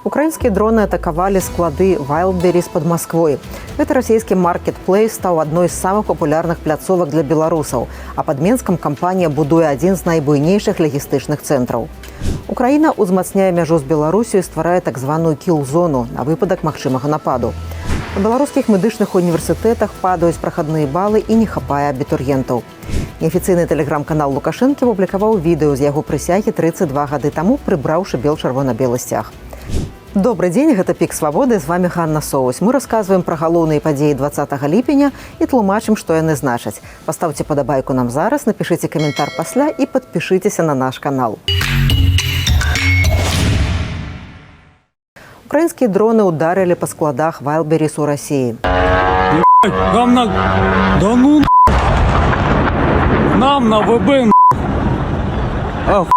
Украінскія дроны атакавалі склады Wildberries под Масквой. Гэта расійскі маркетплейс стаў адной з самых папулярных пляцовак для беларусаў. А пад Менскам кампанія будуе адзін з найбуйнейшых лагістычных цэнтраў. Украіна ўзмацняе мяжу з Беларусію і стварае так званую кіл-зону на выпадак магчымага нападу. У беларускіх медычных універсітэтах падаюць прахадныя балы і не хапае абітурыентаў. Неафіцыйны тэлеграм-канал Лукашэнкі публікаваў відэо з яго прысягі 32 гады таму, прыбраўшы бел-чырвона-белы сцяг. Добры дзень, гэта «Пік свабоды», з вами Ганна Соус. Мы расказваем пра галоўныя падзеі 20 ліпеня і тлумачым, што яны значаць. Пастаўце падабайку нам зараз, напішыце каментар пасля і падпішыцеся на наш канал. Украінскія дроны ударылі па складах Wildberries у Расіі. Нам на... Да ну нам на ВБ. Ах.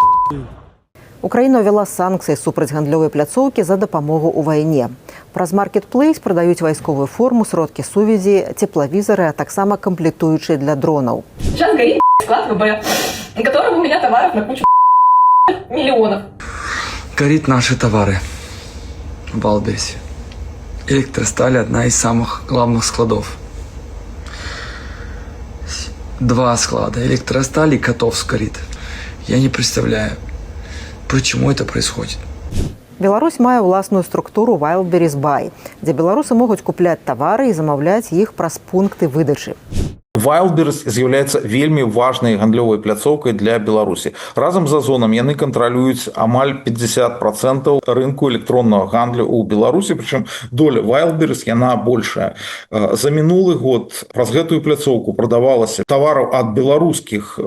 Украіна ўвяла санкцыі супраць гандлёвай пляцоўкі за дапамогу ў вайне. Праз маркетплейс прадаюць вайсковую форму, сродкі сувязі, цеплавізары, а таксама камплектуючыя для дронаў. Сейчас горит склад ВБ, на котором у меня товаров на кучу миллионов. Горит наши товары в Вайлдберрисе. Электросталь — одна из самых главных складов. Два склада. Электросталь и Котовск горит. Я не представляю, почему это происходит. Беларусь мае ўласную структуру Wildberries Buy, дзе беларусы могуць купляць тавары і замаўляць іх праз пункты выдачы. Wildberries з'яўляецца вельмі важнай гандлёвай пляцоўкай для Беларусі. Разам з Азонам яны кантралююць амаль 50% рынку электроннага гандлю ў Беларусі, прычым доля Wildberries, яна большая. За мінулы год праз гэтую пляцоўку прадавалася тавараў ад беларускіх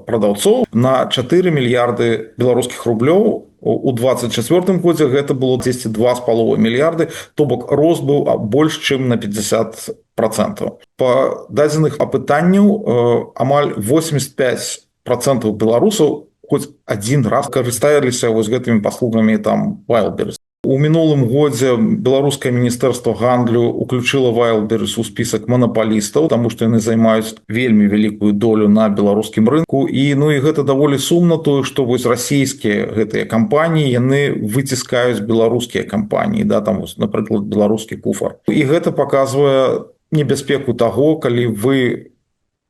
прадаўцоў на 4 мільярды беларускіх рублёў. У 24 годзе гэта было 10,2 мільярды, то бок рост быў больш чым на 50%. Па дадзеных апытанняў, амаль 85% беларусаў хоць адзін раз карысталіся вось гэтымі паслугамі там Wildberries. У мінулым годзе беларускае міністэрства гандлю уключыла Wildberries у спісак манапалістаў, таму што яны займаюць вельмі вялікую долю на беларускім рынку. І, ну, і гэта даволі сумна тое, што вось расійскія гэтыя кампаніі, яны выціскаюць беларускія кампаніі, да, там вось, напрыклад, беларускі Куфар. І гэта паказвае небяспеку таго, калі вы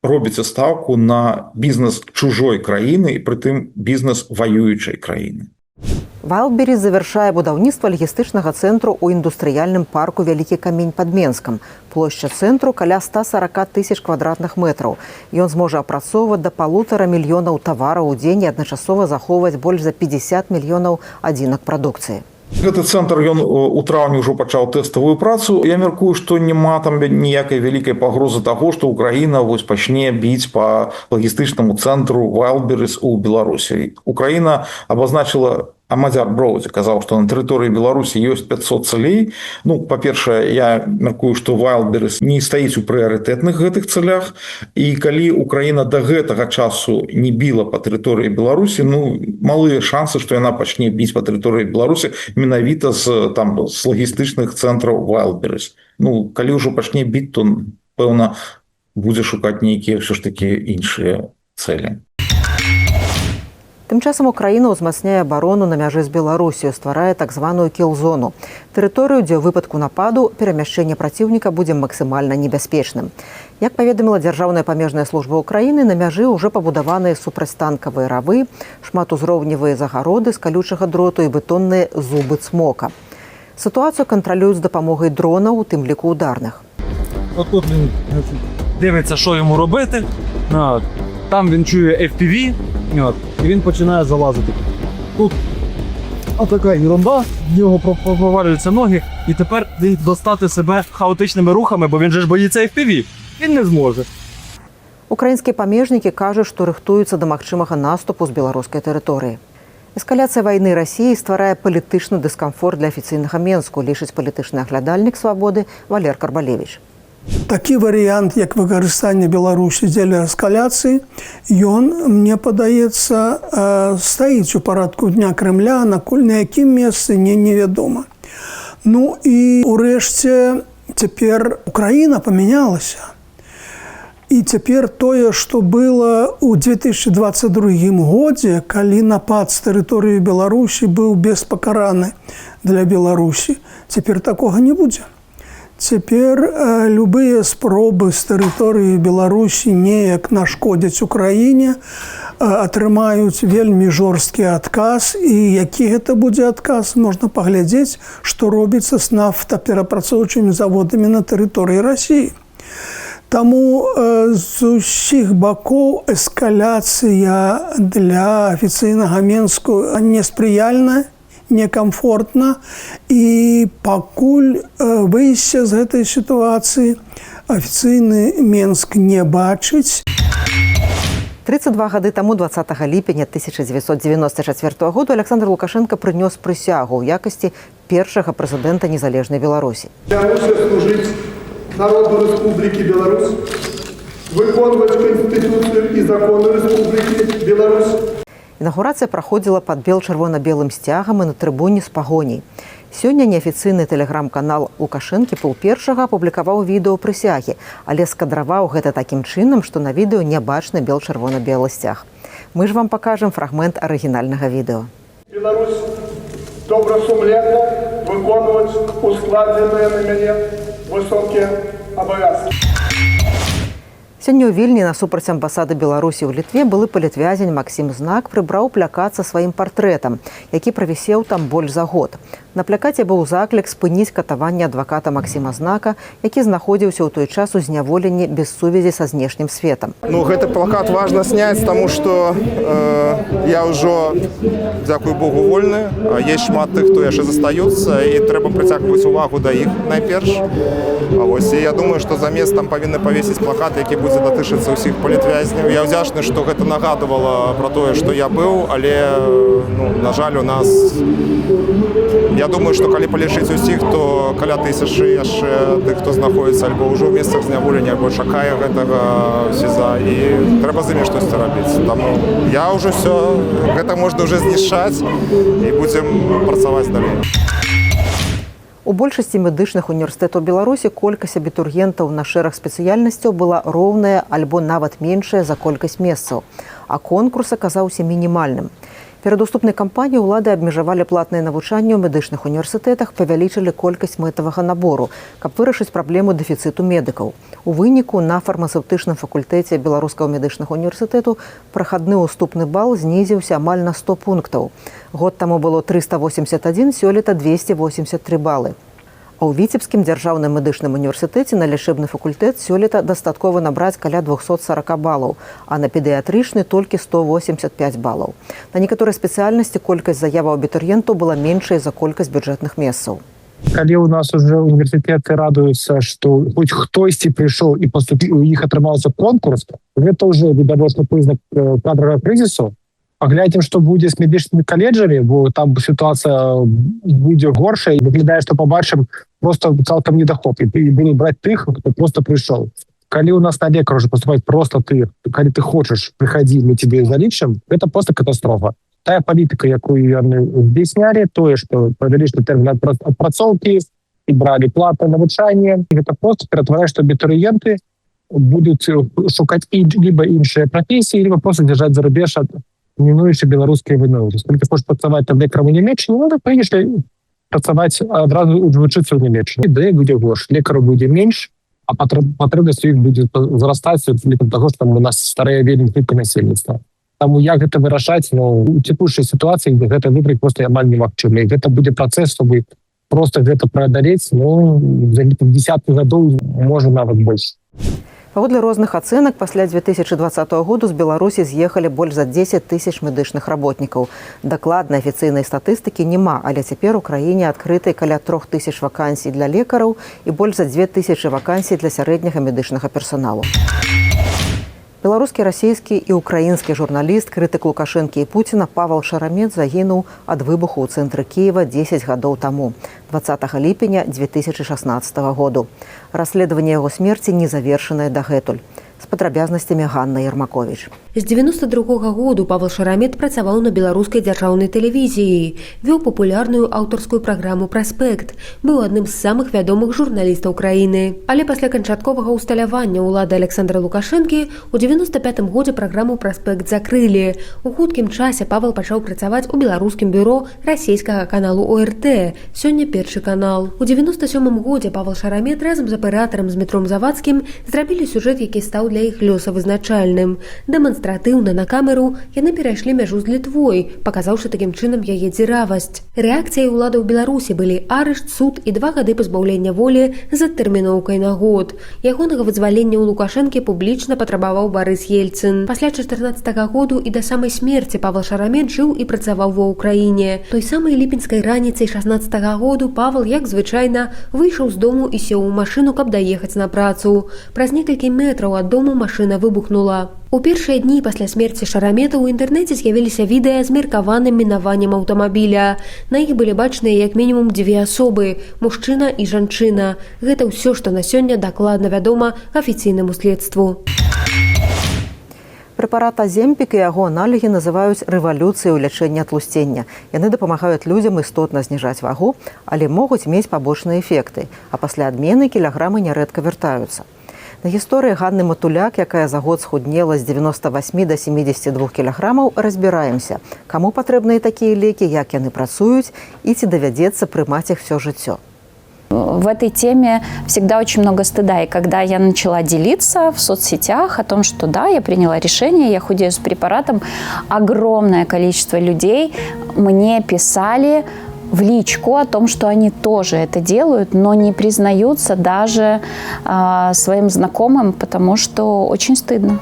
робіце стаўку на бізнес чужой краіны, і прытым бізнес ваюючай краіны. Wildberries завяршае будаўніцтва лагістычнага цэнтру ў індустрыяльным парку Вялікі Камень пад Менскам. Плошча цэнтру каля 140 тысяч квадратных метраў. Ён зможа апрацоўваць да 1,5 мільёнаў тавараў у дзень і адначасова захоўваць больш за 50 мільёнаў адзінак прадукцыі. Гэты цэнтр, ён у траўні ўжо пачаў тэставую працу. Я мяркую, што няма там ніякай вялікай пагрозы таго, што Украіна вось пачне біць па лагістычнаму цэнтру Wildberries у Беларусі. Украіна абазначыла, а Мадзяр Броудзі казаў, што на тэрыторыі Беларусі ёсць 500 цэлей. Ну, па-першае, я мяркую, што Wildberries не стаіць у прыярытэтных гэтых цэлях, і калі Украіна да гэтага часу не біла па тэрыторыі Беларусі, ну, малыя шансы, што яна пачне біць па тэрыторыі Беларусі менавіта з там з лагістычных цэнтраў Wildberries. Ну, калі ўжо пачне біць, то, пэўна, будзе шукаць нейкія ўсё ж такі іншыя цэлі. Тым часам Украіна ўзмацняе абарону на мяжы з Беларусію, стварае так званую кіл-зону. Тэрыторыю, дзе ў выпадку нападу перамяшчэнне праціўніка будзе максімальна небяспечным. Як паведаміла Дзяржаўная памежная служба Украіны, на мяжы ўжо пабудаваныя супрацьтанкавыя равы, шматузроўневыя загароды з калючага дроту і бетонныя зубы цмока. Сітуацыю кантралююць з дапамогай дронаў, у тым ліку ударных. От тут він дивиться, що йому робити. От. Там він чує FPV, от, і він починає залазити. Тут отака ерунда, в нього провалюються ноги, і тепер він достати себе хаотичними рухами, бо він же ж боїться FPV. Він не зможе. Украінскія памежнікі кажуць, што рыхтуюцца да магчымага наступу з беларускай тэрыторыі. Эскаляцыя вайны Расіі стварае палітычны дыскамфорт для афіцыйнага Менску, лічыць палітычны аглядальнік «Свабоды» Валер Карбалевич. Такі варыянт, як выкарыстанне Беларусі дзеля эскаляцыі, ён, мне падаецца, стаіць у парадку дня Крамля, наколь на якім месцы, не невядома. Ну і урэшце, цяпер Украіна памянялася. І цяпер тое, што было ў 2022 годзе, калі напад з тэрыторыі Беларусі быў беспакараны для Беларусі, цяпер такога не будзе. Цяпер любыя спробы з тэрыторыі Беларусі неяк нашкодзіць Украіне атрымаюць вельмі жорсткі адказ, і які гэта будзе адказ, можна паглядзець, што робіцца з нафтаперапрацоўчымі заводамі на тэрыторыі Расіі. Таму з усіх бакоў эскаляцыя для афіцыйнага Менску неспрыяльна, некамфортна, і пакуль выйсця з гэтай сітуацыі афіцыйны Менск не бачыць. 32 гады таму, 20 ліпеня 1994 году, Аляксандр Лукашэнка прынёс прысягу ў якасці першага прэзідэнта незалежнай Беларусі. Клянуся служыць народу Рэспублікі Беларусь, выконваць Канстытуцыю і законы Рэспублікі Беларусь. Інагурацыя праходзіла пад бел-чырвона-белым сцягам і на трыбуне з пагоняй. Сёння неафіцыйны тэлеграм-канал Лукашэнкі 12:30 апублікаваў відэо прысягі, але скадраваў гэта такім чынам, што на відэо не бачны бел-чырвона-белы сцяг. Мы ж вам пакажам фрагмент арыгінальнага відэо. Беларусь добрасумленна выконваць ускладзеныя на мяне высокія абавязкі. Сёння ў Вільні насупраць амбасады Беларусі ў Літве былы палітвязень Максім Знак прыбраў плякат са сваім партрэтам, які правісеў там больш за год. На плякаце быў заклік спыніць катаванне адваката Максіма Знака, які знаходзіўся ў той час у зняволенні без сувязі са знешнім светам. Ну, гэты плакат важна зняць, таму што я ўжо, дзякуй Богу, вольны. А есть шмат тых, хто яшчэ застаюцца, і трэба прыцягваць увагу да іх найперш. А вось, і я думаю, што замест там павінны павесіць плакат, які будзе датычыцца ўсіх палітвязняў. Я ўдзячны, што гэта нагадывала пра тое, што я быў, але, ну, на жаль, у нас, я думаю, што калі палічыць усіх, то каля тысячы яшчэ тых, хто знаходзіцца альбо ўжо ў месцах зняволення, альбо чакае гэтага СІЗА, і трэба з імі штосьці рабіць. Таму я ўжо все, гэта можна ўжо знішчаць, і будзем працаваць далей. У большасці медычных універсітэтаў Беларусі колькасць абітурыентаў на шэраг спецыяльнасцяў была роўная альбо нават меншая за колькасць месцаў, а конкурс аказаўся мінімальным. Перад уступнай кампаніяй улады абмежавалі платнае навучанне ў медычных універсітэтах, павялічылі колькасць мэтавага набору, каб вырашыць праблему дэфіцыту медыкаў. У выніку на фармацэўтычным факультэце Беларускага медычнага універсітэту прахадны ўступны бал знізіўся амаль на 100 пунктаў. Год таму было 381, сёлета 283 балы. А ў Віцебскім дзяржаўным медычным універсітэце на лячэбны факультэт сёлета дастаткова набраць каля 240 балаў, а на педыятрычны толькі 185 балаў. На некаторыя спецыяльнасці колькасць заяваў абітурыентаў была меншай за колькасць бюджэтных месцаў. Калі у нас уже універсітэты радуюцца, что хоть хтосьці прыйшоў і поступіў, у іх атрымаўся конкурс, гэта уже відавочны прызнак кадравага крызісу. Паглядзім, что будзе з медычнымі каледжамі, бо там сітуацыя будзе горшая, і выглядае, что побачым просто цалкам недахоп і будут браць тых, хто просто прыйшоў. Калі у нас на лекар уже поступаць просто ты, калі ты хочаш, прыходи, мы тебе залічым, это просто катастрофа. Тая палітыка, якую яны здзяйснялі, тое, что павялічылі тэрмін адпрацоўкі і бралі платное навучанне, гэта просто ператварае, что абітурыенты будуць шукаць і либо іншыя прафесіі, либо просто з'язджаць за рубеж, ад мінуючы беларускія вымовы. Калі ты хочаш працаваць там лекарам у Нямеччыне, ну, так поедешь працаваць, адразу вучыцца ў Нямеччыне, да, будзе горш, лекару будзе менш, а патрэбнасць іх будзе зарастаць лікам таго, што там у нас старэе вельмі хутка насельніцтва. Таму як гэта вырашаць? Ну, у цекушай сітуацыі гэта выбраць просто амаль немагчыма, і гэта будзе працэс, чтобы просто гэта преодолеть, ну, за десяткі гадоў, можа, нават больш. Паводле розных ацэнак, пасля 2020 году з Беларусі з'ехалі больш за 10 тысяч медычных работнікаў. Дакладнай афіцыйнай статыстыкі няма, але цяпер у краіне адкрытай каля 3000 вакансій для лекараў і больш за 2000 вакансій для сярэдняга медычнага персаналу. Беларускі, расійскі і украінскі журналіст, крытык Лукашэнкі і Пуціна Павал Шарамет загінуў ад выбуху ў цэнтры Кіева 10 гадоў таму, 20 ліпеня 2016 году. Расследаванне яго смерці не завершанае дагэтуль. З падрабязнасцямі Ганна Ермакович. З 92 году Павел Шарамет працаваў на беларускай дзяржаўнай тэлевізіі, вёў папулярную аўтарскую праграму «Праспект», быў адным з самых вядомых журналістаў краіны. Але пасля канчатковага ўсталявання ўлады Александра Лукашэнкі ў 95 годзе праграму «Праспект» закрылі. У хуткім часе Павел пачаў працаваць у беларускім бюро расійскага каналу ОРТ, сёння Першы канал. У 97 годзе Павел Шарамет разам з аператарам Змітром Завадскім зрабілі сюжэт, які стаў для іх лёсавызначальным. Дэманстратыўна на камеру яны перайшлі мяжу з Літвой, паказаўшы такім чынам яе дзіравасць. Рэакцыяй уладаў Беларусі былі арышт, суд і 2 гады пазбаўлення волі з адтэрміноўкай на год. Ягонага вызвалення ў Лукашэнкі публічна патрабаваў Барыс Ельцын. Пасля 14 году і да самай смерці Павел Шарамет жыў і працаваў ва Ўкраіне. Той самай ліпеньскай раніцай 16 году Павел, як звычайна, выйшаў з дому і сеў у машыну, каб даехаць на працу. Праз некалькі метраў ад дому машына выбухнула. У першыя дні пасля смерці Шарамета ў інтэрнэце з'явіліся відэа з меркаваным мінаваннем аўтамабіля. На іх былі бачныя як мінімум дзве асобы – мужчына і жанчына. Гэта ўсё, што на сёння дакладна вядома афіцыйнаму следству. Прэпарат Аземпік і яго аналогі называюць рэвалюцыяй у лячэнні атлусцення. Яны дапамагаюць людзям істотна зніжаць вагу, але могуць мець пабочныя эфекты, а пасля адмены кілаграмы нярэдка вяртаюцца. На гісторыі Ганны Матуляк, якая за год схуднела з 98 до 72 кілаграмаў, разбіраемся, каму патрэбныя такія лекі, як яны працуюць і ці давядзецца прымаць іх всё жыццё. В этой теме всегда очень много стыда. И когда я начала делиться в соцсетях о том, что да, я приняла решение, я худею с препаратом, огромное количество людей мне писали в личку о том, что они тоже это делают, но не признаются даже своим знакомым, потому что очень стыдно.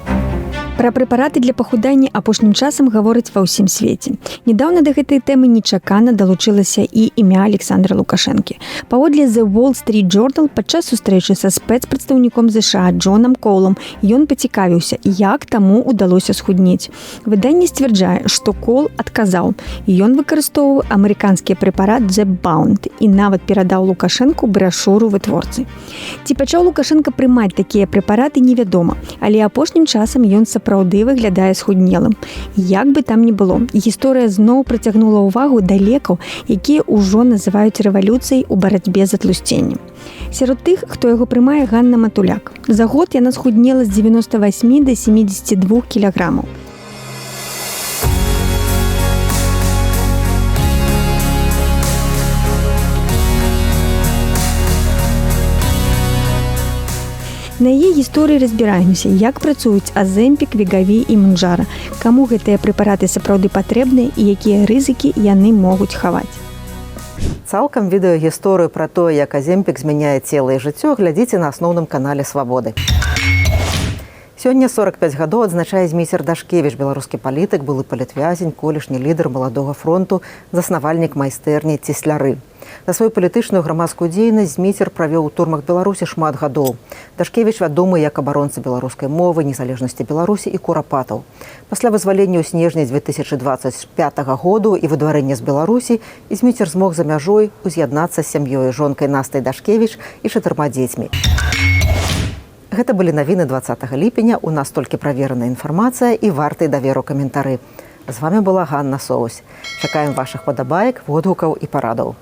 Пра прэпараты для пахудання апошнім часам гавораць ва ўсім свеце. Нядаўна да гэтай тэмы нечакана далучылася і імя Александра Лукашэнкі. Паводле The Wall Street Journal, падчас сустрэчы са спецпрадстаўніком ЗША Джонам Коулам ён пацікавіўся, як таму удалося схуднець. Выданне сцвярджае, што Кол адказаў. Ён выкарыстоўваў амерыканскі прэпарат Zepbound і нават перадаў Лукашэнку брашуру вытворцы. Ці пачаў Лукашэнка прымаць такія прэпараты, невядома, але апошнім часам ён сапраўды выглядае схуднелым. Як бы там ні было, гісторыя зноў прыцягнула ўвагу да лекаў, якія ўжо называюць рэвалюцыяй у барацьбе з атлусценнем. Сярод тых, хто яго прымае, Ганна Матуляк. За год яна схуднела з 98 до 72 кілаграмаў. На яе гісторыі разбіраемся, як працуюць Аземпік, Вегаві і Мунджара, каму гэтыя прэпараты сапраўды патрэбныя і якія рызыкі яны могуць хаваць. Цалкам відэагісторыю пра тое, як Аземпік змяняе цела і жыццё, глядзіце на асноўным канале Свабоды. Сёння 45 гадоў адзначае Зміцер Дашкевіч, беларускі палітык, былы палітвязень, колішні лідар Маладога фронту, заснавальнік майстэрні цесляры. За сваю палітычную грамадскую дзейнасць Зміцер правёў у турмах Беларусі шмат гадоў. Дашкевіч вядомы як абаронца беларускай мовы, незалежнасці Беларусі і курапатаў. Пасля вызвалення ў снежні 2025 году і выдварэння з Беларусі Зміцер змог за мяжой уз'яднацца з сям'ёй, жонкай Настай Дашкевіч і 4 дзецьмі. Гэта былі навіны 20 ліпеня. У нас толькі правераная інфармацыя і вартыя даверу каментары. З вами была Ганна Соус. Чакаем вашых падабаек, водгукаў і парадаў.